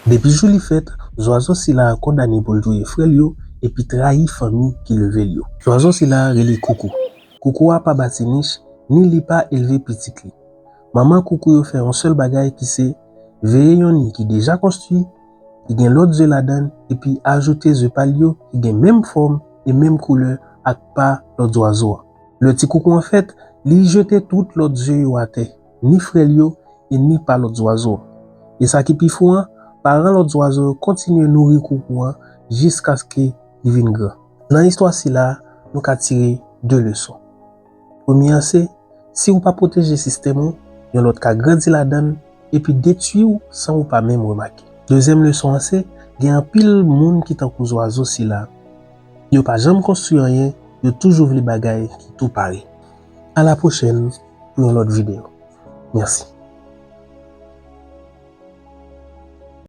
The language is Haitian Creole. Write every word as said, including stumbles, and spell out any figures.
Depi jou li fèt, zwazo sila a kondane pou l touye frè l yo epi trayi fanmi ki leve l yo. Zwazo sila a rele Koukou. Koukou a pa bati nich, ni li pa elve pitit li. Manman Koukou yo fè yon sèl bagay ki se veye yon ni ki deja konstwi, ki gen lòt ze ladan l, epi ajoute ze pa l yo ki gen menm fòm e menm koulè ak pa lòt zwazo a. Lè ti Koukou an fèt, li jete tout lòt ze yo atè, ni frè l yo e ni pa lòt zwazo a. E sa ki pi fou an, paran lòt zwazo yo kontinye nouri Koukou an jiskaske li vin gran. Nan istwa sila a, nou ka tire de leson. Premye an se, si w pa pwoteje sistèm ou, yon lòt ka grandi ladan l epi detwi w san w pa menm remake. Dezyèm leson an se, gen anpil moun ki tankou zwazo sila. Yo pa janm konstwi anyen, yo toujou vle bagay ki tou pare. A la pwochèn pou yon lòt videyo. Mèsi.